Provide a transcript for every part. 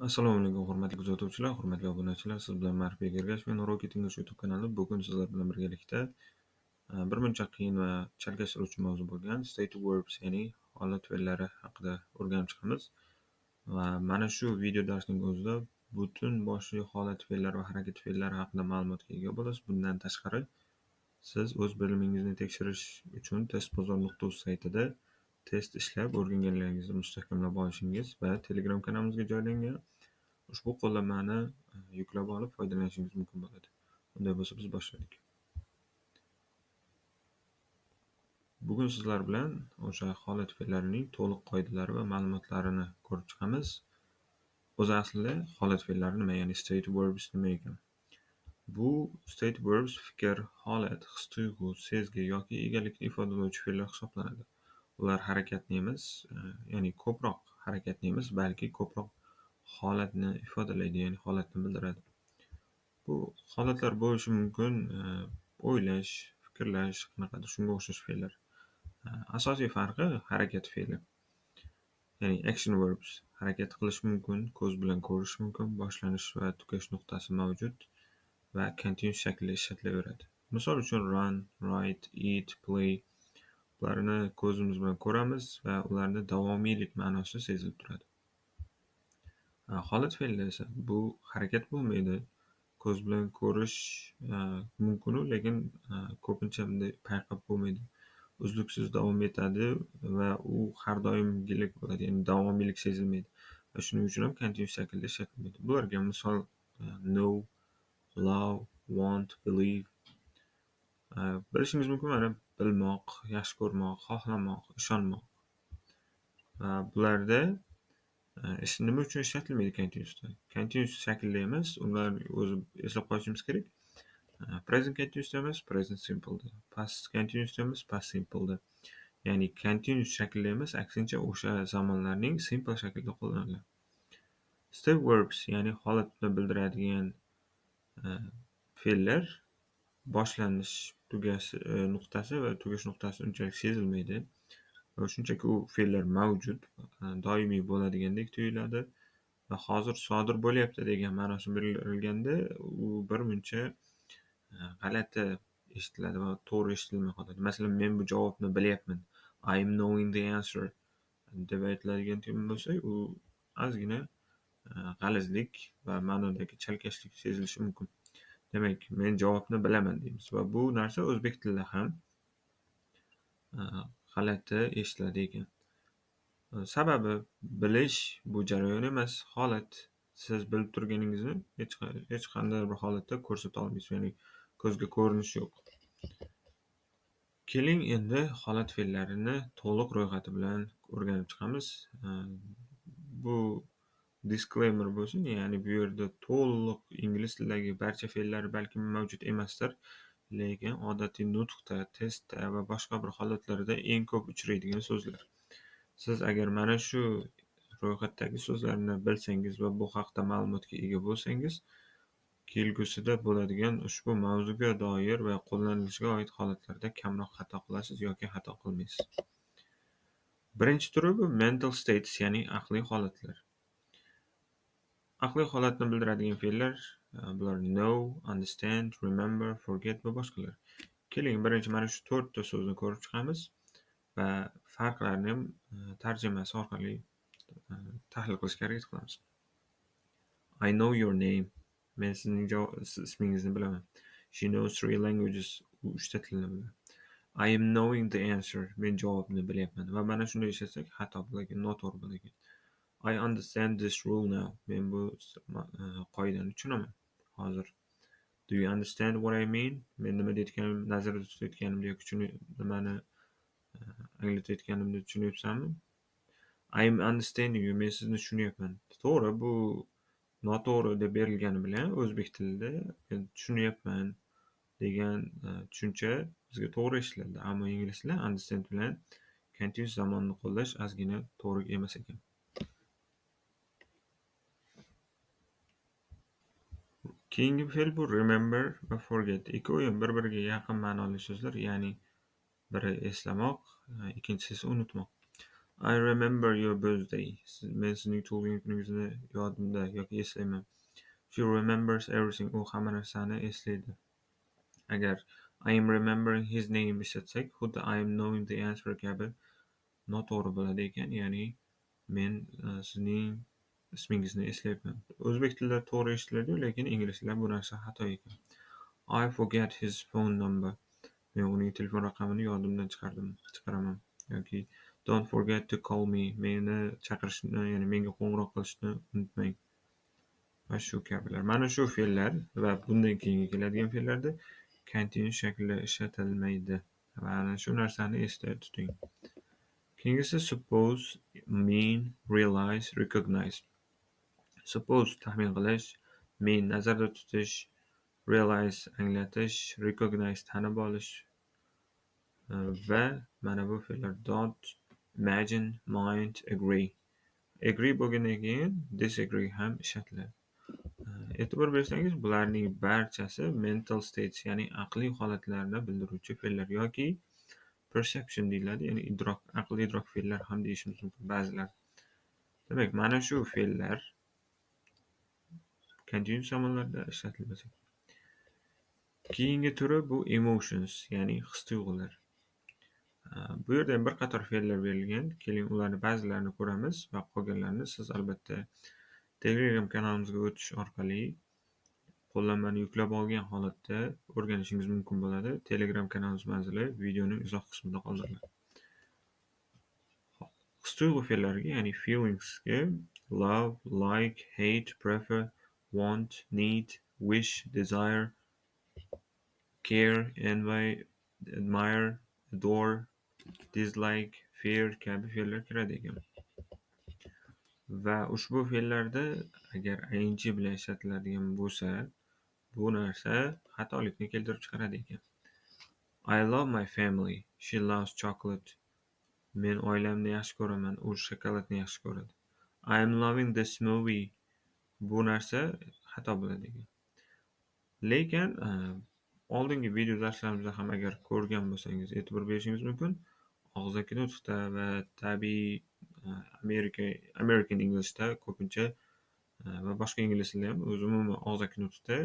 Assalomu alaykum, hurmatli kuzatuvchilar, hurmatli obunachilar. Siz bilan Ma'rifbek Ergashev, men Rocket English YouTube kanali. Bugun sizlar bilan birgalikda bir muncha qiyin va chalkashtiruvchi mavzu bo'lgan state verbs, ya'ni holat fe'llari haqida o'rganib chiqamiz. Va mana shu video darsning o'zida butun boshli holat fe'llari va harakat fe'llari haqida ma'lumotga ega bo'lasiz. Bundan tashqari, siz o'z bilimingizni tekshirish uchun testbozor.uz saytida test ishlab o'rganganlaringizni mustahkamlab olishingiz va Telegram kanalimizga joylangan ushbu qo'llanmani yuklab olib foydalanishingiz mumkin bo'ladi. Unday bo'lsa biz boshladik. Bugun sizlar bilan o'sha holat fe'llarining to'liq qoidalari va ma'lumotlarini ko'rib chiqamiz. O'zi aslida holat fe'llari nima, ya'ni state verbs nima ekan? Bu state verbs fikr, holat, his-tuyg'u, sezgi yoki egalikni ifodalovchi fe'llar hisoblanadi. Ular harakatni emas, ya'ni ko'proq harakatni emas, balki ko'proq holatni ifodalaydi, ya'ni holatni bildiradi. Bu holatlar bo'lishi mumkin, o'ylash, fikrlash, qanaqadir shunga o'xshash fe'llar. Asosiy farqi harakat fe'li. Ya'ni action verbs harakat qilish mumkin, ko'z bilan ko'rish mumkin, boshlanish va tugash nuqtasi mavjud va continuous shaklda ishlatilaveradi. Misol uchun run, write, eat, play bularni ko'zimiz bilan ko'ramiz va ularni davomiylik ma'nosi sezilib turadi. Holat fe'li esa bu harakat bo'lmaydi. Ko'z bilan ko'rish mumkin-u, lekin ko'pincha bunday payqab bo'lmaydi. Uzluksiz davom etadi va u har doimgilik bo'ladi, ya'ni davomiylik sezilmaydi. Va shuning uchun ham continuous shaklda ishlatilmaydi. Bularga misol know, love, want, believe. Bilishingiz mumkin, mana bilmoq, yaxshi ko'rmoq, xohlamoq, ishonmoq. Bularda nima uchun ishlatilmaydi continuousda? Continuous shaklda emas, ular o'zi eslab qolishimiz kerak. Present continuousda emas, present simple'da. Past continuousda emas, past simple'da. Ya'ni continuous shaklda emas, aksincha o'sha zamonlarning simple shaklida qo'llaniladi. State verbs, ya'ni holatni bildiradigan fe'llar boshlanish tugash nuqtasi va tugash nuqtasi unchalik sezilmaydi. Va shunchaki u fe'llar mavjud, doimiy bo'ladigandek tuyuladi va hozir sodir bo'lyapti degan ma'nosi bildirilganda u bir muncha g'alati eshitiladi va to'g'ri eshitilmay qoladi. Masalan, men bu javobni bilyapman. I am knowing the answer deb aytiladigan bo'lsa, u ozgina g'alizlik va ma'nodagi chalkashlik sezilishi mumkin. Demak, men javobni bilaman deymiz va bu narsa o'zbek tilida ham g'alati eshitiladi ekan. Sababi bilish bu jarayon emas, holat. Siz bilib turganingizni hech qanday bir holatda ko'rsata olmaysiz, ya'ni ko'zga ko'rinish yo'q. Keling, endi holat fe'llarini to'liq ro'yxati bilan o'rganib chiqamiz. Bu disclaimer bo'lsin, ya'ni bu yerda to'liq ingliz tilidagi barcha fe'llar balkim mavjud emasdir, lekin odatiy nutqda, testda va boshqa bir holatlarda eng ko'p uchraydigan so'zlar. Siz agar mana shu ro'yxatdagi so'zlarni bilsangiz va bu haqda ma'lumotga ega bo'lsangiz, kelgusida bo'ladigan ushbu mavzuga doir va qo'llanilishiga oid holatlarda kamroq xato qilasiz yoki xato qilmaysiz. Birinchi turi bu mental states, ya'ni aqliy holatlar. Aqliy holatni bildiradigan fe'llar bular know, understand, remember, forget va boshqalar. Keling, birinchi mana shu to'rtta so'zni ko'rib chiqamiz va farqlarini ham tarjimasi orqali tahlil qilishga harakat qilamiz. I know your name. Men sizning ismingizni bilaman. She knows 3 languages. U 3 ta tilni biladi. I am knowing the answer. Men javobni bilyapman. Va mana shunday ishlatsak xato bo'ladi, noto'g'ri bo'ladi. I understand this rule now. Men bu qoidani tushunaman hozir. Do you understand what I mean? Men nima deyotganimni nazarda tutayotganimni yoki nimani anglatayotganimni tushunyapsanmi? I am understanding you. Men sizni tushunyapman. To'g'ri, bu noto'g'ri deb berilgani bilan o'zbek tilida men tushunyapman degan tushuncha bizga to'g'ri eshitiladi. Ammo ingliz tilida understand bilan continuous zamonni qo'llash ozgina to'g'ri emas ekan. Keyingi fe'l bu remember va forget. Ikkovi ham bir-biriga yaqin ma'noli so'zlar, ya'ni biri eslamoq, ikkinchisi esa unutmoq. I remember your birthday. Men sizning tug'ilgan kuningizni yodimda yoki eslayman. She remembers everything. U hamma narsani eslaydi. Agar I am remembering his name ishlatsak, xuddi I am knowing the answer kabi noto'g'ri bo'ladi ekan. Ya'ni men sizning ismingizni eslayapman. O'zbek tilida to'g'ri eshitiladi, lekin ingliz tilida bu narsa xato ekan. I forget his phone number. Men uning telefon raqamini yodimdan chiqardim, chiqaraman. Yoki don't forget to call me. Meni chaqirishni, ya'ni menga qo'ng'iroq qilishni unutmang. Va shu kabilar. Mana shu fe'llar va bundan keyingi keladigan fe'llarda continuous shaklda ishlatilmaydi. Va ana shu narsani esda tuting. Keyingisi suppose, mean, realize, recognize. Suppose taxmin qilish, mean nazarda tutish, realize anglatish, recognize tanib olish va mana bu fe'llar doubt, imagine, mind, agree. Agree bo'lgandan keyin disagree ham ishlatiladi. E'tibor bersangiz, bularning barchasi mental states, ya'ni aqliy holatlarni bildiruvchi fe'llar yoki perception deyiladi, ya'ni idrok, aqliy idrok fe'llar ham deyishimiz mumkin ba'zilar. Demak, mana shu fe'llar continuous zamonlarda ishlatilmas ekan. Keyingi turi bu emotions, ya'ni his-tuyg'ular. Bu yerda ham bir qator fe'llar berilgan. Keling, ularni ba'zilarini ko'ramiz va qolganlarini siz albatta Telegram kanalimizga o'tish orqali qo'llanmani yuklab olgan holatda o'rganishingiz mumkin bo'ladi. Telegram kanalimiz manzili videoning izoh qismida qoldiriladi. His-tuyg'u fe'llariga, ya'ni feelingsga love, like, hate, prefer, want, need, wish, desire, care, envy, admire, adore, dislike, fear kabi fe'llar kiradi ekan. Va ushbu fe'llarda agar ing bilan ishlatiladigan bo'lsa, bu narsa xatolikni keltirib chiqaradi ekan. I love my family. She loves chocolate. Men oilamni yaxshi ko'raman. U shokoladni yaxshi ko'radi. I am loving this movie. Bu narsa xato bo'ladi ekan. Lekin oldingi video darslarimizda ham agar ko'rgan bo'lsangiz, e'tibor berishingiz mumkin. Og'zaki nutqda va tabiiy Amerika, American Englishda ko'pincha va boshqa ingliz tilida ham o'zi umuman og'zaki nutqda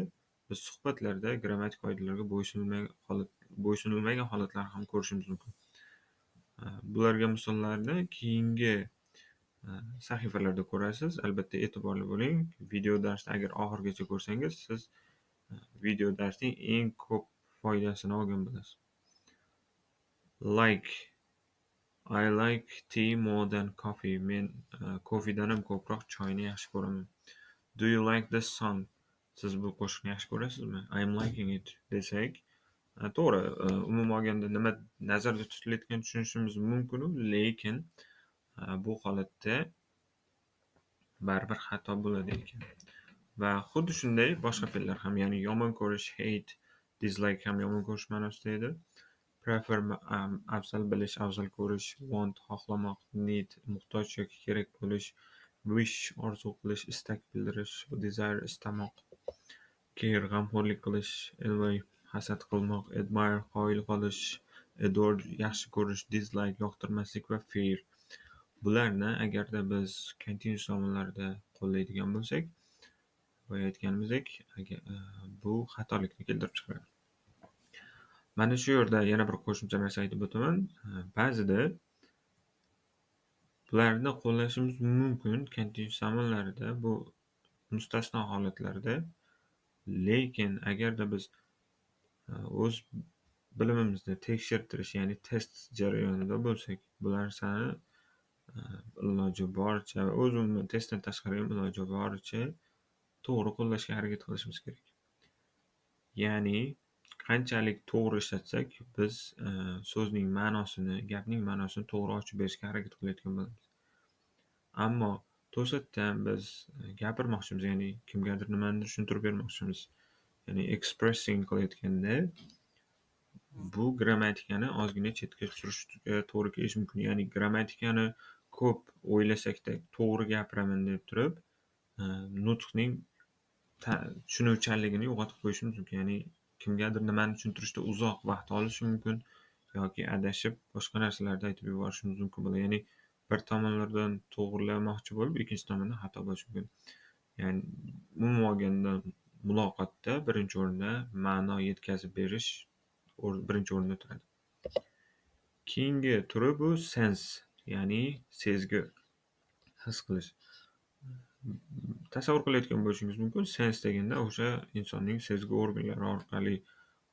biz suhbatlarda grammatik qoidalarga bo'ysunilmagan holatlar ham ko'rishimiz mumkin. Bularga misollarni keyingi sahifalarda ko'rasiz. Albatta e'tiborli bo'ling. Video darsni agar oxirigacha ko'rsangiz, siz video darsning eng ko'p foydasini olgan bo'lasiz. Like. I like tea more than coffee. Men kofedan ham ko'proq choyni yaxshi ko'raman. Do you like this song? Siz bu qo'shiqni yaxshi ko'rasizmi? I am liking it desak, to'g'ri, umuman olganda nima nazarda tutilayotganini tushunishimiz mumkin-u, lekin bu holatda baribir xato bo'ladi ekan. Va xuddi shunday boshqa fe'llar ham, ya'ni yomon ko'rish, hate, dislike ham yomon ko'rish ma'nosida edi. Prefer afzal bilish, afzal ko'rish, want xohlamoq, need muhtoj yoki kerak bo'lish, wish orzu qilish, istak bildirish, desire istamoq, care g'amxo'rlik qilish, envy hasad qilmoq, admire qoyil qolish, adore yaxshi ko'rish, dislike yoqtirmaslik va fear. Bularni agarda biz continuous zamonlarda qo'llaydigan bo'lsak, boya aytganimizdek, bu xatolikni keltirib chiqaradi. Mana shu yerda yana bir qo'shimcha narsa aytib o'taman. Ba'zida bularni qo'llashimiz mumkin continuous zamonlarida, bu mustasno holatlarda. Lekin agarda biz o'z bilimimizni tekshirtirish, ya'ni test jarayonida bo'lsak, bu narsani iloji boricha, o'zi umuman testdan tashqari ham iloji boricha to'g'ri qo'llashga harakat qilishimiz kerak. Ya'ni qanchalik to'g'ri ishlatsak, biz so'zning ma'nosini, gapning ma'nosini to'g'ri ochib berishga harakat qilayotgan bo'lamiz. Ammo to'satdan biz gapirmoqchimiz, ya'ni kimgadir nimanidir tushuntirib bermoqchimiz, ya'ni expressing qilayotganda bu grammatikani ozgina chetga surishga to'g'ri kelishi mumkin. Ya'ni grammatikani ko'p o'ylasakda to'g'ri gapiraman deb turib, nutqning tushunuvchanligini yo'qotib qo'yishimiz mumkin. Ya'ni kimgadir nimani tushuntirishda uzoq vaqt olishi mumkin yoki adashib boshqa narsalarni aytib yuborishimiz mumkin bo'ladi. Ya'ni Bir tomonlardan to'g'rilamoqchi bo'lib, ikkinchi tomondan xato bo'lishi mumkin. Ya'ni umuman olganda muloqotda birinchi o'rinda ma'no yetkazib berish birinchi o'rinda turadi. Keyingi turi bu sense, ya'ni sezgi, his qilish. Tasavvur qilayotgan bo'lishingiz mumkin, sense deganda o'sha insonning sezgi organlari orqali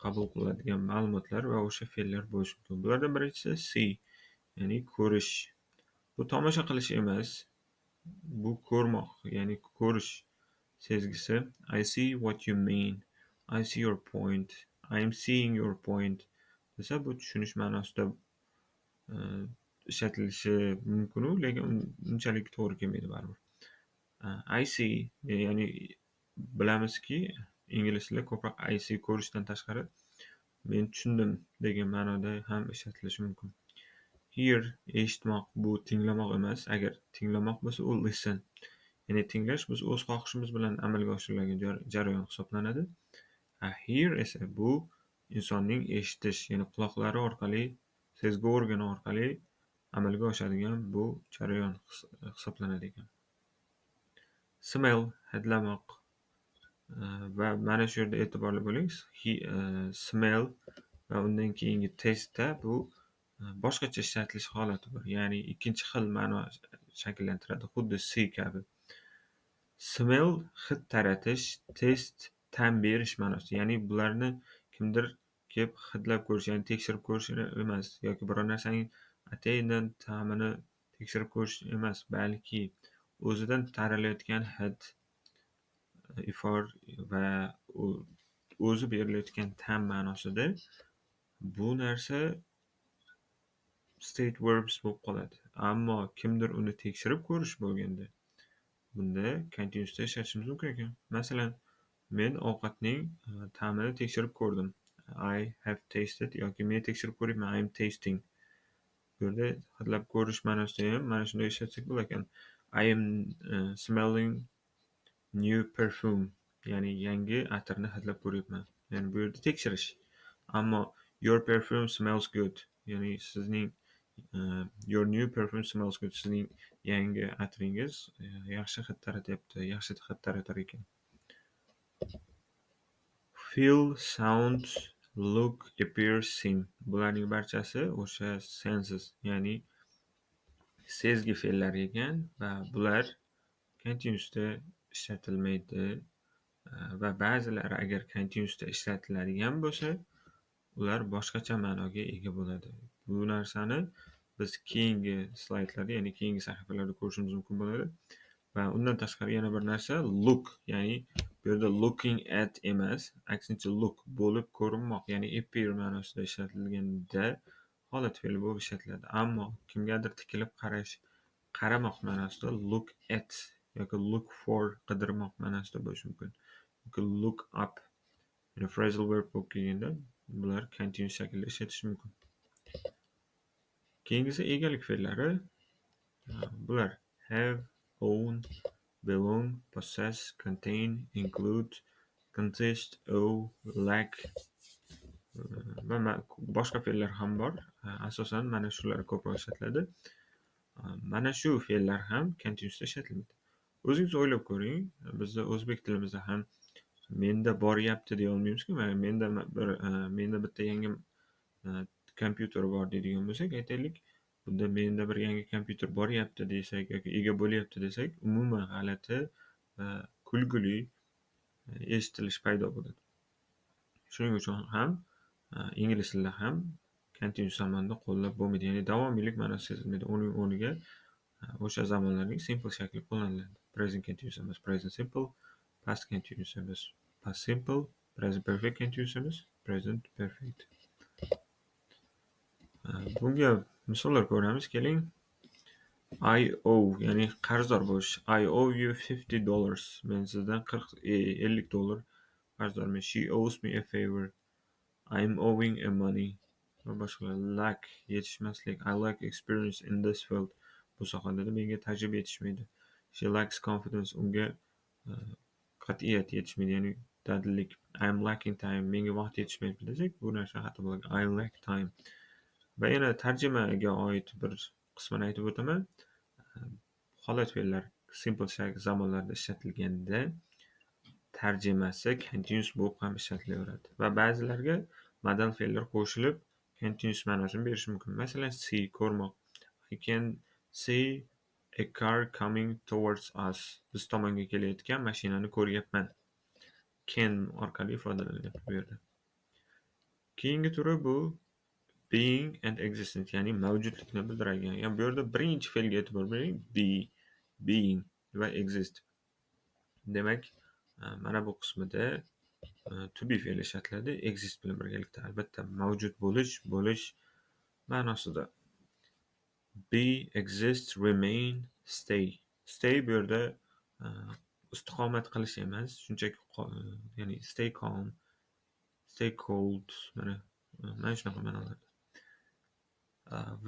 qabul qilinadigan ma'lumotlar va o'sha fe'llar bo'lishi mumkin. Bulardan birinchisi see, ya'ni ko'rish. Bu tomosha qilish emas, bu ko'rmoq, ya'ni ko'rish sezgisi. I see what you mean. I see your point. I am seeing your point desa, bu tushunish ma'nosida ishlatilishi mumkin-u, lekin unchalik to'g'ri kelmaydi baribir. I see, ya'ni bilamizki, ingliz tilida ko'proq I see ko'rishdan tashqari men tushundim degan ma'noda ham ishlatilishi mumkin. Hear eshitmoq, bu tinglamoq emas. Agar tinglamoq bo'lsa, u listen. Ya'ni tinglash biz o'z xohishimiz bilan amalga oshiriladigan jarayon hisoblanadi. Hear esa bu insonning eshitish, ya'ni quloqlari orqali, sezgi organi orqali amalga oshadigan bu jarayon hisoblanadi ekan. Smell hidlamoq va mana shu yerda e'tiborli bo'ling. Smell va undan keyingi taste bu boshqacha ishlatilish holati bor. Ya'ni ikkinchi xil ma'no shakllantiradi, xuddi see kabi. Smell hid taratish, taste ta'm berish ma'nosida. Ya'ni bularni kimdir kelib hidlab ko'rish, ya'ni tekshirib ko'rish emas yoki biror narsaning atayindan ta'mini tekshirib ko'rish emas, balki o'zidan taralayotgan hid, ifor va o'zi berilayotgan ta'm ma'nosida bu narsa state verbs bo'lib qoladi. Ammo kimdir uni tekshirib ko'rish bo'lganda, bunda continuousda ishlatishimiz mumkin ekan. Masalan, men ovqatning ta'mini tekshirib ko'rdim. I have tasted yoki men tekshirib ko'ryapman, I am tasting. Bu yerda hidlab ko'rish ma'nosida ham mana shunday ishlatsak bo'lar ekan. I am smelling new perfume, ya'ni yangi atirni hidlab ko'ryapman. Ya'ni bu yerda tekshirish. Ammo your perfume smells good, ya'ni sizning your new perfume smells good, sizning yangi atringiz yaxshi hid taratyapti, yaxshi hid taratar ekan. Feel, sound, look, appear, seem. Bularning barchasi o'sha senses, ya'ni sezgi fe'llari ekan va bular continuousda ishlatilmaydi va ba'zilari agar continuousda ishlatiladigan bo'lsa, ular boshqacha ma'noga ega bo'ladi. Bu narsani biz keyingi slaydlarda, ya'ni keyingi sahifalarda ko'rishimiz mumkin bo'ladi. Va undan tashqari yana bir narsa look, ya'ni bu yerda looking at emas, aksincha look bo'lib ko'rinmoq, ya'ni appear ma'nosida ishlatilganda holat fe'li bo'lib ishlatiladi. Ammo kimgadir tikilib qarash, qaramoq ma'nosida look at yoki look for qidirmoq ma'nosida bo'lishi mumkin. Yoki look up, ya'ni phrasal verb bo'lib kelganda bular continuous shaklda ishlatish mumkin. Keyingisi egalik fe'llari. Bular have, own, belong, possess, contain, include, consist, owe, lack va boshqa fe'llar ham bor. Asosan mana shular ko'proq ishlatiladi. Mana shu fe'llar ham continuousda ishlatilmaydi. O'zingiz o'ylab ko'ring, bizda o'zbek tilimizda ham menda boryapti deya olmaymizku. Mana menda bitta yangi kompyuter bor deydigan bo'lsak, aytaylik, bunda menda bir yangi kompyuter boryapti desak yoki ega bo'lyapti desak, umuman g'alati va kulgili eshitilish paydo bo'ladi. Shuning uchun ham ingliz tilida ham continuous zamonda qo'llab bo'lmaydi, ya'ni davomiylik ma'nosi sezilmaydi. Uning o'rniga o'sha zamonlarning simple shakli qo'llaniladi. Present continuous emas, present simple, past continuous emas, past simple, present perfect continuous emas, present perfect. Bunga misollar ko'ramiz, keling. I owe, ya'ni qarzdor bo'lish. I owe you $50. Men sizdan $50 qarzdorman. She owes me a favor. I am owing a money. Va boshqalar. Lack, yetishmaslik. I lack experience in this field. Bu sohada menga tajriba yetishmaydi. She lacks confidence. Unga qat'iyat yetishmaydi, ya'ni dadillik. I am lacking time. Menga vaqt yetishmayapti desak, bu narsa xato bo'ladi. I lack time. Va yana tarjimaga oid bir qismini aytib o'taman. Holat fe'llar simple zamonlarda ishlatilganda tarjimasi continuous bo'lib ham ishlatilaveradi va ba'zilarga modal fe'llar qo'shilib continuous ma'nosini berishi mumkin. Masalan, see ko'rmoq. I can see a car coming towards us. Biz tomonga kelayotgan mashinani ko'ryapman. Can orqali ifodalanyapti bu yerda. Keyingi turi bu being and existence, ya'ni mavjudlikni bildiradigan. Ya'ni bu yerda birinchi fe'lga e'tibor bering, be, being va exist. Demak, mana bu qismida to be fe'li ishlatiladi, exist bilan birgalikda, albatta mavjud bo'lish, bo'lish ma'nosida. Be, exist, remain, stay. Stay bu yerda istiqomat qilish emas, shunchaki ya'ni stay calm, stay cold, mana shunaqa ma'nolarda.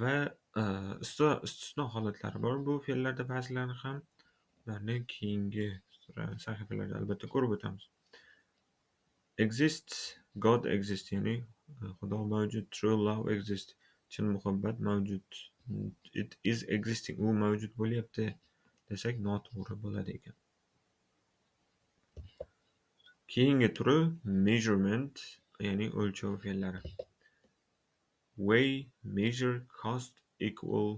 Va istisno holatlari bor bu fe'llarda ba'zilarini ham, ularni keyingi sahifalarda albatta ko'rib o'tamiz. Exist, God exists, ya'ni Xudo mavjud, true love exists, chin muhabbat mavjud, it is existing, u mavjud bo'lyapti desak noto'g'ri bo'ladi ekan. Keyingi turi measurement, ya'ni o'lchov fe'llari. Weigh, measure, cost, equal.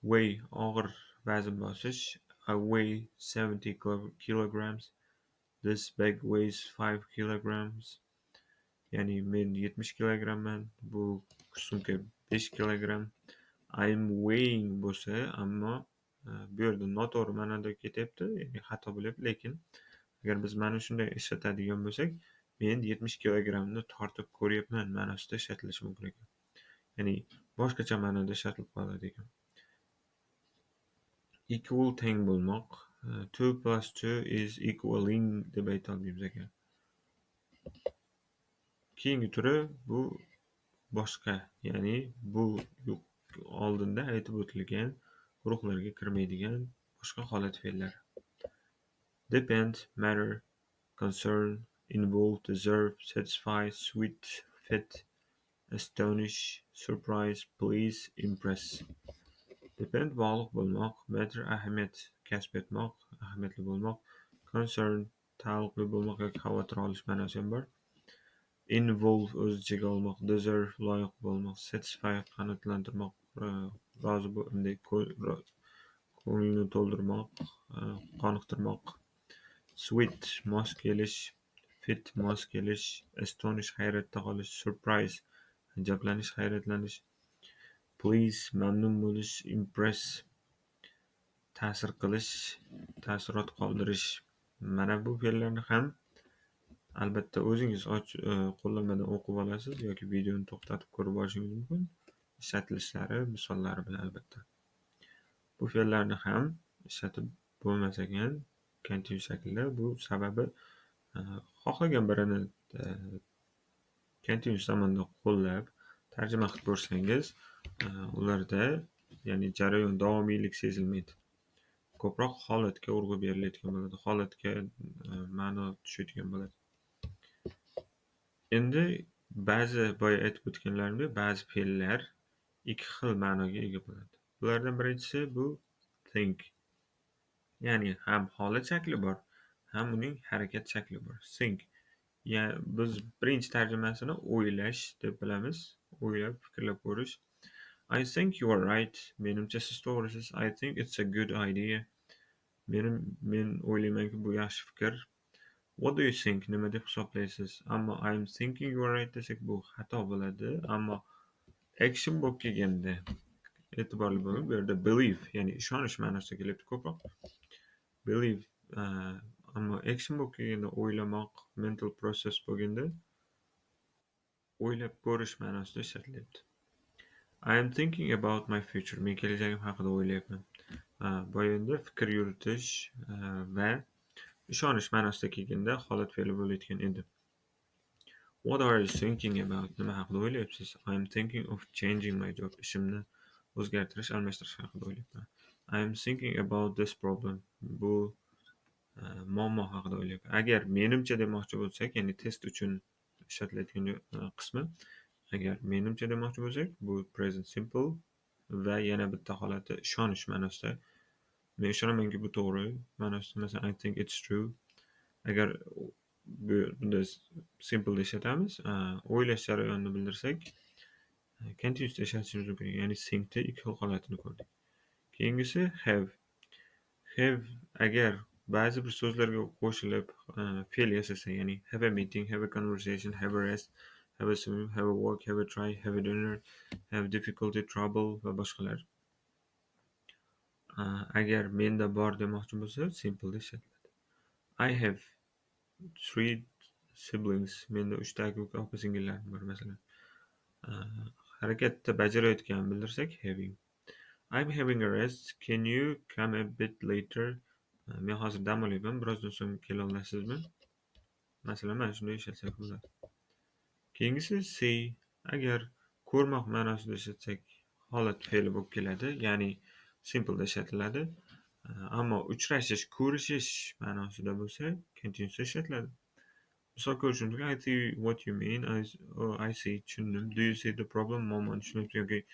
Weigh og'ir vazn bosish. I weigh 70 kilograms. This bag weighs 5 kilograms. Ya'ni men 70 kilogramman, bu sumka 5 kilogram. I'm weighing bo'lsa, ammo bu yerda noto'g'ri ma'noda ketyapti, ya'ni xato bo'lyapti, lekin agar biz mana shunday ishlatadigan bo'lsak, men 70 kilogramni tortib ko'ryapman ma'nosida ishlatilishi mumkin ekan. Ya'ni boshqacha ma'noda ishlatilib qoladi ekan. Equal teng bo'lmoq. 2 plus 2 is equaling deb ayta olmaymiz ekan. Keyingi turi bu boshqa, ya'ni bu oldinda aytib o'tilgan guruhlarga kirmaydigan boshqa holat fe'llari. Depend, matter, concern, involve, deserve, satisfy, suit, fit, astonish, surprise, please, impress. Depend bog'liq bo'lmoq, matter ahamiyat kasb etmoq, ahamiyatli bo'lmoq, concern taalluqli bo'lmoq yoki xavotir olish ma'nosi ham bor. Involve o'z ichiga olmoq, deserve loyiq bo'lmoq, satisfy qanoatlantirmoq, rozi ko'nglini to'ldirmoq, qoniqtirmoq, suit mos kelish, fit mos kelish, astonish hayratda qolish, surprise ajablanish, hayratlanish, please mamnun bo'lish, impress ta'sir qilish, ta'sirot qoldirish. Mana bu fe'llarni ham albatta o'zingiz qo'llanmadan o'qib olasiz yoki videoni to'xtatib ko'rib olishingiz mumkin. Ishlatilishlari misollari bilan albatta. Bu fe'llarni ham ishlatib bo'lmas ekan continuous shaklda. Bu sababi xohlagan birini continuous zamonda qo'llab tarjima qilib ko'rsangiz, ularda ya'ni jarayon davomiylik sezilmaydi. Ko'proq holatga urg'u berilayotgan bo'ladi, holatga ma'no tushadigan bo'ladi. Endi ba'zi boya aytib o'tganlarimdek, ba'zi fe'llar ikki xil ma'noga ega bo'ladi. Bulardan birinchisi bu think. Ya'ni ham holat shakli bor, ham uning harakat shakli bor. Think. Ya'ni biz birinchi tarjimasini o'ylash deb bilamiz. O'ylab, fikrlab ko'rish. I think you are right. Menimcha siz to'g'risiz. I think it's a good idea. Men o'ylaymanki bu yaxshi fikr. What do you think? Nima deb hisoblaysiz? Ammo I'm thinking you are right desak bu xato bo'ladi. Ammo action bo'lib kelganda e'tiborli bo'ling, bu yerda believe, ya'ni ishonish ma'nosida kelyapti ko'proq. Believe, ammo action bo'lib kelganda o'ylamoq, mental process bo'lganda o'ylab ko'rish ma'nosida ishlatilyapti. I am thinking about my future. Men kelajagim haqida o'ylayapman. Boya endi fikr yuritish va ishonish ma'nosida kelganda holat fe'li bo'layotgan edi. What are you thinking about? Nima haqida o'ylayapsiz? I am thinking of changing my job. Ishimni o'zgartirish, almashtirish haqida o'ylayapman. I am thinking about this problem. Bu muammo haqida o'ylayapman. Agar menimcha demoqchi bo'lsak, ya'ni test uchun ishlatiladigan qismi, agar menimcha demoqchi bo'lsak, bu present simple. Va yana bitta holati ishonish ma'nosida. Men ishonamanki bu to'g'ri ma'nosida, masalan, I think it's true. Agar bunda simple ishlatamiz, o'ylash jarayonini bildirsak, continuous ishlatishimiz mumkin. Ya'ni thinkda ikki xil holatini ko'rdik. Keyingisi have. Have agar ba'zi bir so'zlarga qo'shilib fe'l yasasa, ya'ni have a meeting, have a conversation, have a rest, have a swim, have a walk, have a try, have a dinner, have difficulty, trouble va boshqalar. Agar menda bor demoqchi bo'lsa, simple ishlatiladi. I have 3 siblings. Menda 3 ta aka-uka, opa-singillarim bor masalan. Harakatda bajarayotganini bildirsak, having. I'm having a rest. Can you come a bit later? Men hozir dam olyapman, birozdan so'ng kela olasizmi? Masalan, mana shunday ishlatsak bo'ladi. Keyingisi see. Agar ko'rmoq ma'nosida ishlatsak, holat fe'li bo'lib keladi, ya'ni simple ishlatiladi. Ammo uchrashish, ko'rishish ma'nosida bo'lsa, continuous ishlatiladi. Misol ko'rishimiz mumkin. I see what you mean. I see, tushundim. Do you see the problem? Muammoni tushunyapsiz yoki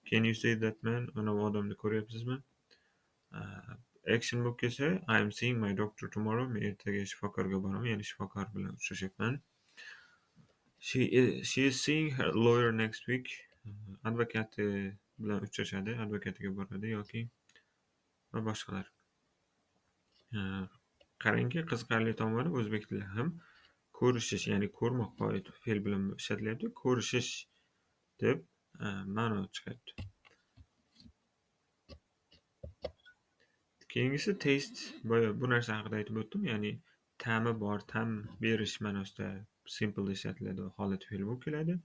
can you see that man? Ana bu odamni ko'ryapsizmi? Action bo'lib kelsa, I am seeing my doctor tomorrow. Men ertaga shifokorga boraman, ya'ni shifokor bilan uchrashyapman. She is seeing her lawyer next week. Advokati bilan uchrashadi, advokatiga boradi yoki va boshqalar. Qarangki, qiziqarli tomoni o'zbek tili ham ko'rishish, ya'ni ko'rmoqqa oid fe'l bilan ishlatilyapti. Ko'rishish deb ma'no chiqyapti. Keyingisi taste. Boya bu narsa haqida aytib o'tdim, ya'ni ta'mi bor, ta'm berish ma'nosida simple ishlatiladi, holat fe'li bo'lib keladi.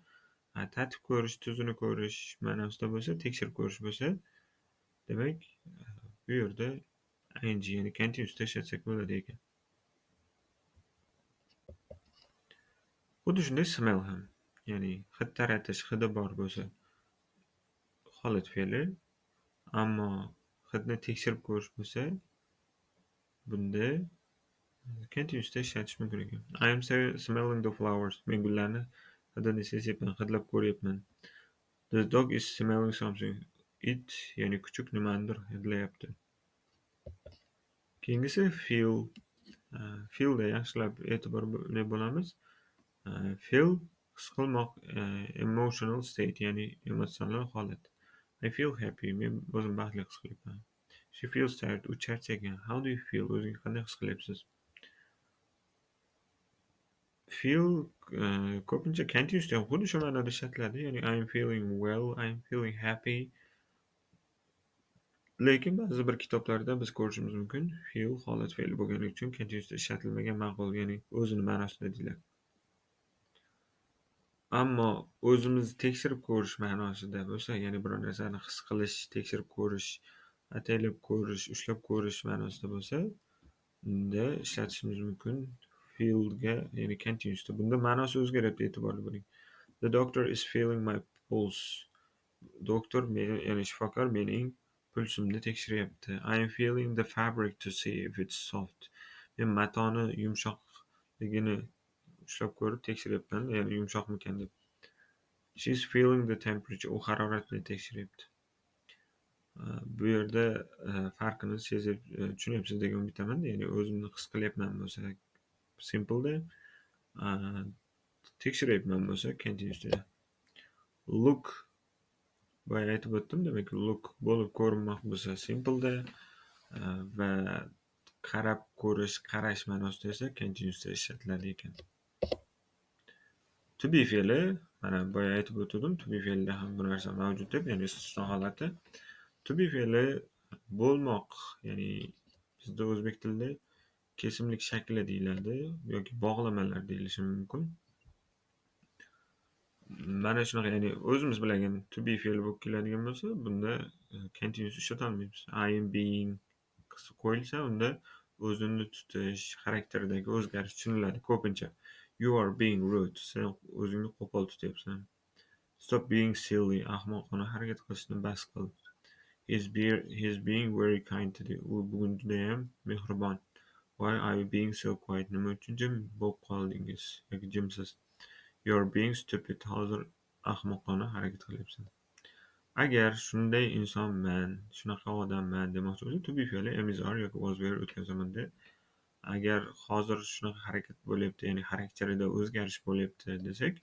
Tatib ko'rish, tuzini ko'rish ma'nosida bo'lsa, tekshirib ko'rish bo'lsa, demak, bu yerda ing, ya'ni continuousda ishlatsak bo'ladi ekan. Xuddi shunday smell ham, ya'ni hid taratish, hidi bor bo'lsa holat fe'li, ammo hidni tekshirib ko'rish bo'lsa, bunda continuousda ishlatish mumkin ekan. I am smelling the flowers. Men gullarni hidini sezyapman, hidlab ko'ryapman. The dog is smelling something. It, ya'ni kuchuk nimanidir hidlayapti. Keyingisi feel. Feelda yaxshilab e'tiborli bo'lamiz. Feel his qilmoq, emotional state, ya'ni emotsional holat. I feel happy. Men o'zim baxtli his qilyapman. She feels tired. U charchagan. How do you feel? O'zingiz qanday his qilyapsiz? Feel ko'pincha continuousda ham xuddi shu ma'noda ishlatiladi. Ya'ni I am feeling well, I am feeling happy. Lekin ba'zi bir kitoblarda biz ko'rishimiz mumkin, feel holat fe'li bo'lgani uchun continuousda ishlatilmagan ma'qul, ya'ni o'zini ma'nosida deyiladi. Ammo o'zimizni tekshirib ko'rish ma'nosida bo'lsa, ya'ni biror narsani his qilish, tekshirib ko'rish, ataylab ko'rish, ushlab ko'rish ma'nosida bo'lsa, unda ishlatishimiz mumkin feelga, ya'ni continuousda. Bunda ma'nosi o'zgaryapti, e'tiborli bo'ling. The doctor is feeling my pulse. Doktor, ya'ni shifokor mening pulsimni tekshiryapti. I am feeling the fabric to see if it's soft. Men matoni yumshoqligini ushlab ko'rib tekshiryapman, ya'ni yumshoqmikan deb. She is feeling the temperature. U haroratni tekshiryapti. Bu yerda farqini sezib tushunyapsiz degan umiddaman. Ya'ni o'zimni his qilyapman bo'lsa simpleda, tekshiryapman bo'lsa continuousda. Look, boya aytib o'tdim, demak look bo'lib ko'rinmoq bo'lsa simpleda va qarab ko'rish, qarash ma'nosida esa continuousda ishlatiladi ekan. To be fe'li, mana boya aytib o'tdim, to be fe'lida ham bu narsa mavjud deb, ya'ni istisno holati. To be fe'li bo'lmoq, ya'ni bizda o'zbek tilida kesimlik shakli deyiladi yoki bog'lamalar deyilishi mumkin. Mana shunaqa, ya'ni o'zimiz bilgan to be fe'li bo'lib keladigan bo'lsa, bunda continuous ishlata olmaymiz. I am being qo'yilsa, unda o'zini tutish, xarakteridagi o'zgarish tushuniladi ko'pincha. You are being rude. Sen o'zingni qo'pol tutyapsan. Stop being silly. Ahmoqona harakat qilishni bas qil. He's being very kind today. U bugun judayam mehribon. Why are you being so quiet? Nima uchun jim bo'lib qoldingiz yoki jimsiz? You are being stupid. Hozir ahmoqona harakat qilyapsan. Agar shunday insonman, shunaqa odamman demoqchi bo'lsak, to be fe'li am, is, are yoki was, were o'tgan zamonda. Agar hozir shunaqa harakat bo'lyapti, ya'ni xarakterida o'zgarish bo'lyapti desak,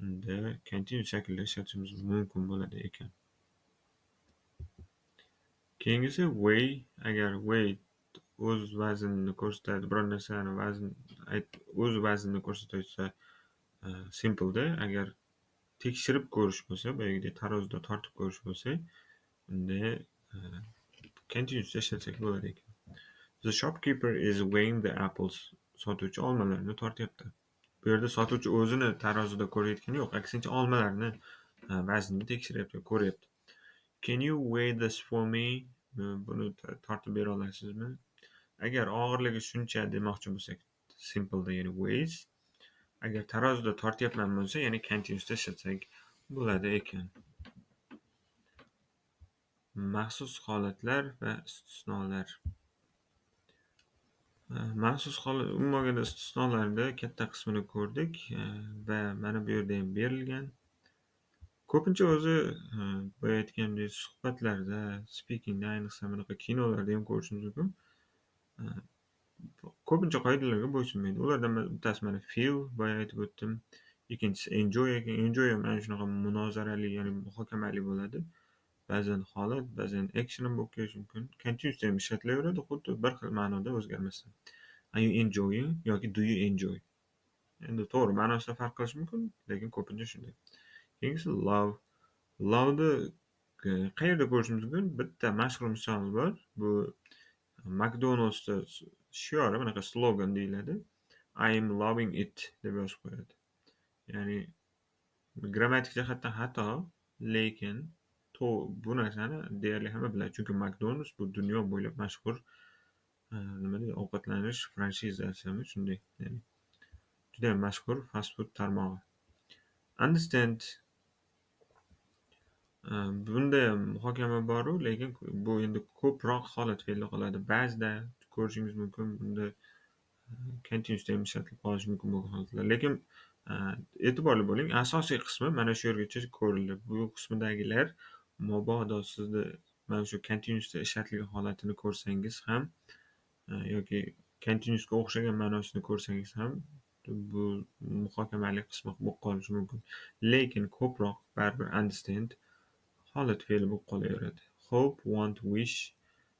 unda continuous shaklda ishlatishimiz mumkin bo'ladi ekan. Keyingisi weigh. Agar weigh o'z vaznini ko'rsatadi, biror narsani vazn o'z vaznini ko'rsatsa simpleda, agar tekshirib ko'rish bo'lsa, boyagidek tarozida tortib ko'rish bo'lsa, unda continuous ishlatsak bo'ladi ekan. The shopkeeper is weighing the apples. Sotuvchi olmalarni tortyapti. Bu yerda sotuvchi o'zini tarozida ko'rayotgani yo'q, aksincha olmalarni vaznini tekshiryapti, ko'ryapti. Can you weigh this for me? Buni tortib bera olasizmi? Agar og'irligi shuncha demoqchi bo'lsak, simpleda, ya'ni weighs. Agar tarozida tortyapman bo'lsa, ya'ni continuousda ishlatsak bo'ladi ekan. Maxsus holatlar va istisnolar. Maxsus holat, umuman olganda istisnolarda katta qismini ko'rdik va mana bu yerda ham berilgan. Ko'pincha o'zi boya aytgandek suhbatlarda, speakingda, ayniqsa bunaqa kinolarda ham ko'rishimiz mumkin. Ko'pincha qoidalarga bo'ysunmaydi. Ulardan bittasi mana feel, boya aytib o'tdim. Ikkinchisi enjoy ekan. Enjoy ham ana shunaqa munozarali, ya'ni muhokamali bo'ladi. Ba'zan holat, ba'zan action ham bo'lib kelishi mumkin. Continuous ham ishlatilaveradi, xuddi bir xil ma'noda o'zgarmasdan. Are you enjoying yoki do you enjoy? Endi to'g'ri, ma'nosida farq qilishi mumkin, lekin ko'pincha shunday. Keyingisi love. Love'ni qayerda ko'rishimiz mumkin? Bitta mashhur misol bor. Bu McDonald'sda shiori, bunaqa slogan deyiladi. I am loving it deb yozib qo'yadi. Ya'ni grammatik jihatdan xato, lekin bu narsani deyarli hamma biladi. Chunki McDonald's bu dunyo bo'ylab mashhur nima deydi, ovqatlanish franshizasimi, shunday, ya'ni juda ham mashhur fast food tarmog'i. Understand, bunda ham muhokama bor-u, lekin bu endi ko'proq holat fe'lda qoladi. Ba'zida ko'rishingiz mumkin, bunda continuousda ham ishlatilib qolishi mumkin bo'lgan holatlar. Lekin e'tiborli bo'ling, asosiy qismi mana shu yergacha ko'rildi. Bu qismidagilar mabodo sizni mana shu continuousda ishlatilgan holatini ko'rsangiz ham yoki continuousga o'xshagan ma'nosini ko'rsangiz ham bu muhokamali qismi bo'lib qolishi mumkin. Lekin ko'proq baribir understand holat fe'li bo'lib qolaveradi. Hope, want, wish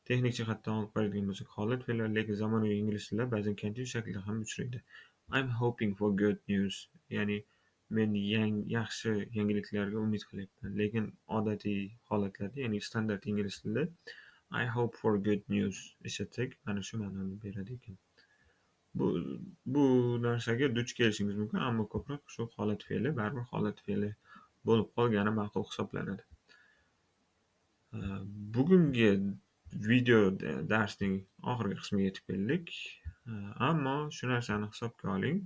texnik jihatdan olib qaraydigan bo'lsak holat fe'llar, lekin zamonaviy ingliz tilida ba'zan continuous shaklda ham uchraydi. I'm hoping for good news, ya'ni men yaxshi yangiliklarga umid qilyapman. Lekin odatiy holatlarda, ya'ni standart ingliz tilida I hope for good news ishlatsak mana shu ma'noni beradi ekan. Bu narsaga duch kelishingiz mumkin, ammo ko'proq shu holat fe'li baribir holat fe'li bo'lib qolgani ma'qul hisoblanadi. Bugungi video darsning oxirgi qismiga yetib keldik. Ammo shu narsani hisobga oling.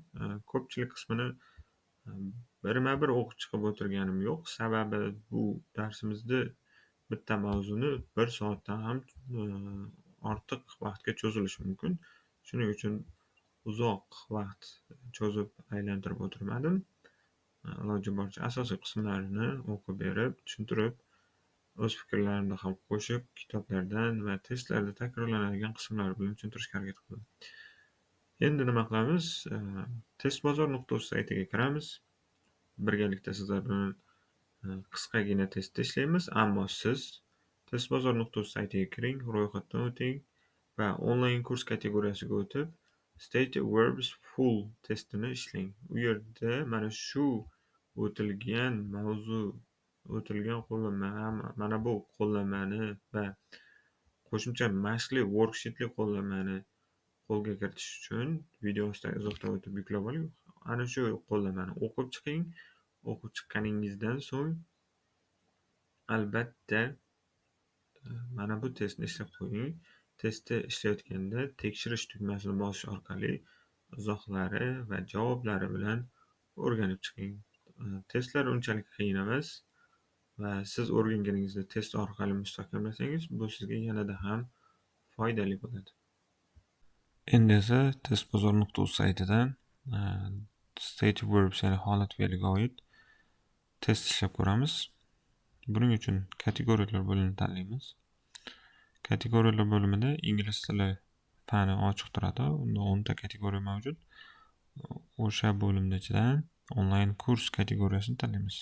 Ko'pchilik qismini birma-bir o'qib chiqib o'tirganim yo'q. Sababi bu darsimizni bitta mavzuni 1 soatdan ham ortiq vaqtga cho'zilishi mumkin. Shuning uchun uzoq vaqt cho'zib aylantirib o'tirmadim. Iloji boricha asosiy qismlarini o'qib berib, tushuntirib, o'z fikrlarimni ham qo'shib, kitoblardan va testlarda takrorlanadigan qismlar bilan tushuntirishga harakat qildim. Endi nima qilamiz? Testbozor.uz saytiga kiramiz. Birgalikda sizlar bilan qisqagina test ishlaymiz, ammo siz testbozor.uz saytiga kiring, ro'yxatdan o'ting va onlayn kurs kategoriyasiga o'tib, State Verbs Full testini ishlang. U yerda mana shu o'tilgan mavzu, o'tilgan qo'llanma, mana bu qo'llanmani va qo'shimcha mashqli worksheetli qo'llanmani qo'lga kiritish uchun video ostidagi izohdan o'tib yuklab oling. Ana shu qo'llanmani o'qib chiqing. O'qib chiqqaningizdan so'ng albatta mana bu testni ishlab qo'ying. Testni ishlayotganda tekshirish tugmasini bosish orqali izohlari va javoblari bilan o'rganib chiqing. Testlar unchalik qiyin emas va siz o'rganganingizda test orqali mustahkamlasangiz, bu sizga yanada ham foydali bo'ladi. Endi esa testbozor.uz saytidan State Verbs, ya'ni holat fe'liga oid test ishlab ko'ramiz. Buning uchun kategoriyalar bo'limini tanlaymiz. Kategoriyalar bo'limida ingliz tili fani ochiq turadi. Unda 10 ta kategoriya mavjud. O'sha bo'limning ichidan onlayn kurs kategoriyasini tanlaymiz.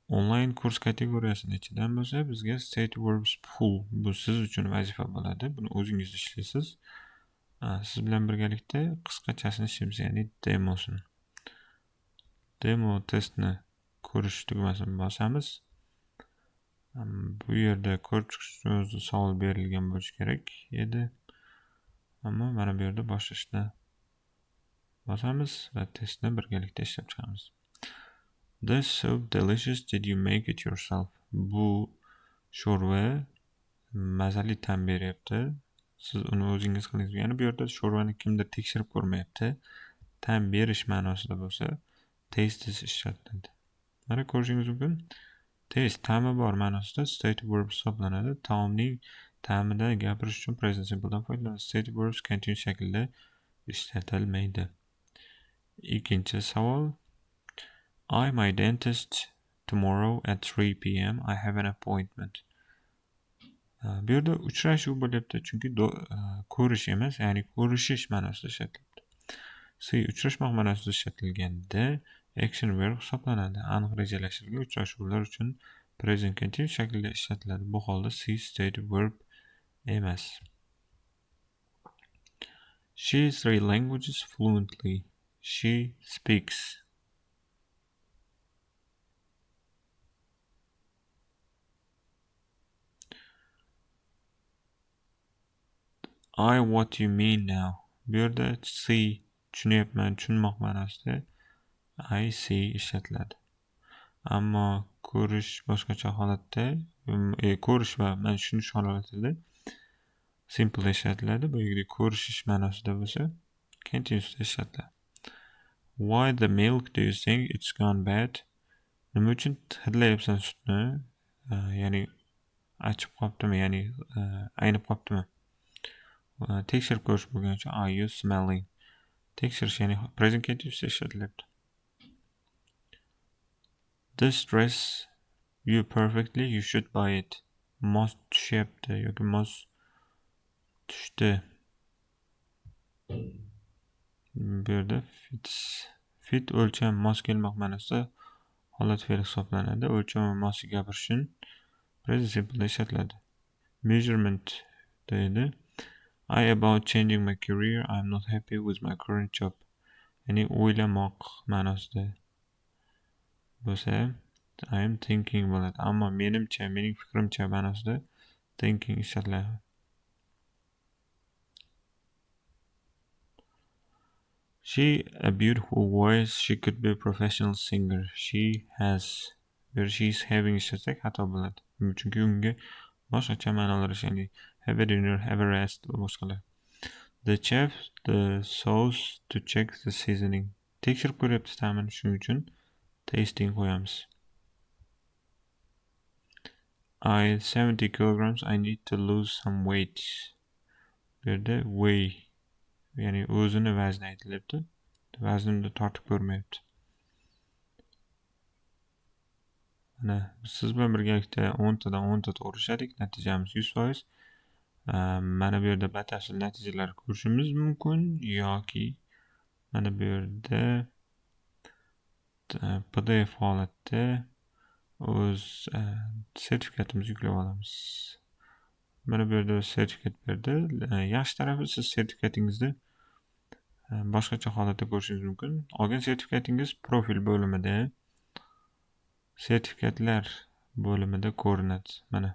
Onlayn kurs kategoriyasining ichidan bo'lsa bizga State Verbs Pool, bu siz uchun vazifa bo'ladi. Buni o'zingiz ishlaysiz. Siz bilan birgalikda qisqachasini ishlaymiz, ya'ni demosini. Demo testni ko'rish tugmasini bosamiz. Bu yerda ko'rib chiqish uchun o'zi savol berilgan bo'lishi kerak edi. Ammo mana bu yerda boshlashni bosamiz va testni birgalikda ishlab chiqamiz. This soup delicious, did you make it yourself? Bu sho'rva mazali ta'm beryapti. Siz uni o'zingiz qildingiz. Ya'ni bu yerda sho'rvani kimdir tekshirib ko'rmayapti. Ta'm berish ma'nosida bo'lsa, taste ishlatiladi. Mana ko'rishingiz mumkin. Taste ta'mi bor ma'nosida state verb hisoblanadi. Taomning ta'midan gapirish uchun present simpledan foydalanadi. State verbs continuous shaklda ishlatilmaydi. Ikkinchi savol. I my dentist tomorrow at 3 p.m. I have an appointment. Bu yerda uchrashuv bo'lyapti, chunki ko'rish emas, ya'ni ko'rishish ma'nosida ishlatilyapti. See uchrashmoq ma'nosida ishlatilganda action verb hisoblanadi. Aniq rejalashtirilgan uchrashuvlar uchun present continuous shaklida ishlatiladi. Bu holda see state verb emas. She 3 languages fluently. She speaks. I what you mean now. Bu yerda see tushunyapman, tushunmoq ma'nosida I see ishlatiladi. Ammo ko'rish boshqacha holatda, ko'rish va man tushunish holatida simple ishlatiladi. Bu yerda ko'rishish ma'nosida bo'lsa continuous ishlatiladi. Why the milk do you think it's gone bad? Nima uchun hidlayapsan sutni? Ya'ni achib qoptimi, ya'ni aynib qoptimi? Tekshirib ko'rish bo'lgani uchun are you smelling? Tekshirish, ya'ni present continuous ishlatilyapti. This dress you perfectly, you should buy it. Mos tushyapti yoki mos tushdi. Bu yerda fits, fit o'lcham mos kelmoq ma'nosida holat fe'li hisoblanadi. O'lcham va mosni gapirish uchun present simple ishlatiladi. Measurement deydi. I about changing my career, I am not happy with my current job. Ya'ni o'ylamoq ma'nosida bo'lsa I am thinking bo'ladi. Ammo menimcha, mening fikrimcha ma'nosida thinking ishlatiladi. She a beautiful voice, she could be a professional singer. She has, bir she is having ishlatsak xato bo'ladi. Chunki unga boshqacha ma'nolar, ya'ni have a dinner, have a rest va boshqalar. The chef the sauce to check the seasoning. Tekshirib ko'ryapti ta'mini, shuning uchun tasting qo'yamiz. I 70 kilograms, I need to lose some weight. Bu yerda weigh, ya'ni o'zini vazni aytilyapti. Vaznini tortib ko'rmayapti. Mana siz bilan birgalikda 10 tadan 10 ta to'g'ri ishladik. Natijamiz 100%. Mana bu yerda batafsil natijalar ko'rishimiz mumkin yoki mana bu yerda PDF holatda o'z sertifikatimizni yuklab olamiz. Mana bu yerda sertifikat berdi. Yaxshi tarafi, siz sertifikatingizni boshqacha holatda ko'rishingiz mumkin. Olgan sertifikatingiz profil bo'limida, sertifikatlar bo'limida ko'rinadi. Mana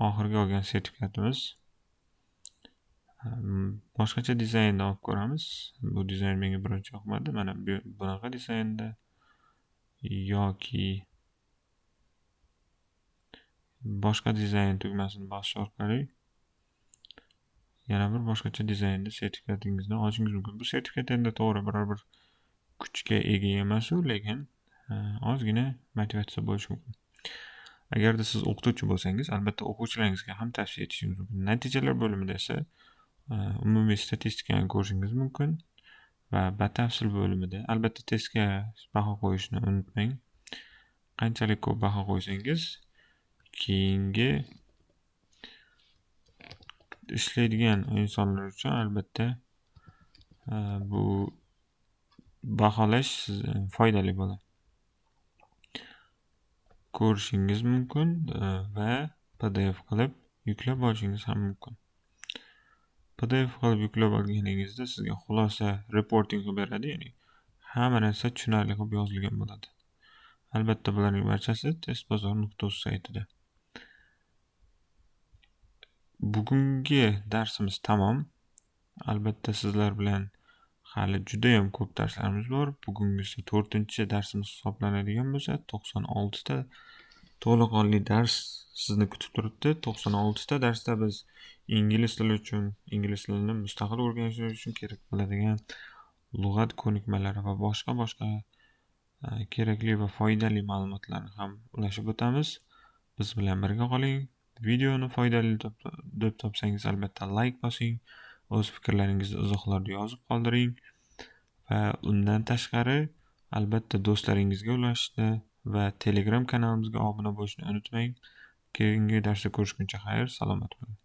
oxirgi olgan sertifikatimiz. Boshqacha dizaynda olib ko'ramiz. Bu dizayn menga birinchi yoqmadi. Mana bunaqa dizaynda yoki boshqa dizayn tugmasini bosish orqali yana bir boshqacha dizaynda sertifikatingizni olishingiz mumkin. Bu sertifikat endi to'g'ri biror bir kuchga ega emas u, lekin ozgina motivatsiya bo'lishi mumkin. Agarda siz o'qituvchi bo'lsangiz, albatta o'quvchilaringizga ham tavsiya etishingiz mumkin. Natijalar bo'limida esa umumiy statistikani ko'rishingiz mumkin va batafsil bo'limida albatta testga baho qo'yishni unutmang. Qanchalik ko'p baho qo'ysangiz, keyingi ishlaydigan insonlar uchun albatta bu baholash foydali bo'ladi. Ko'rishingiz mumkin va PDF qilib yuklab olishingiz ham mumkin. PDF qilib yuklab olganingizda sizga xulosa reporting qilib beradi, ya'ni hamma narsa tushunarli qilib yozilgan bo'ladi. Albatta bularning barchasi testbozor.uz saytida. Bugungi darsimiz tamom. Albatta sizlar bilan hali juda ham ko'p darslarimiz bor. Bugungisi 4-darsimiz hisoblanadigan bo'lsa, 96 ta to'laqonli dars sizni kutib turibdi. 96 ta darsda biz ingliz tili uchun, ingliz tilini mustaqil o'rganishingiz uchun kerak bo'ladigan lug'at ko'nikmalari va boshqa kerakli va foydali ma'lumotlarni ham ulashib o'tamiz. Biz bilan birga qoling. Videoni foydali deb topsangiz albatta like bosing, o'z fikrlaringizni izohlarda yozib qoldiring va undan tashqari albatta do'stlaringizga ulashishni va Telegram kanalimizga obuna bo'lishni unutmang. Keyingi darsda ko'rishguncha xayr, salomat bo'ling.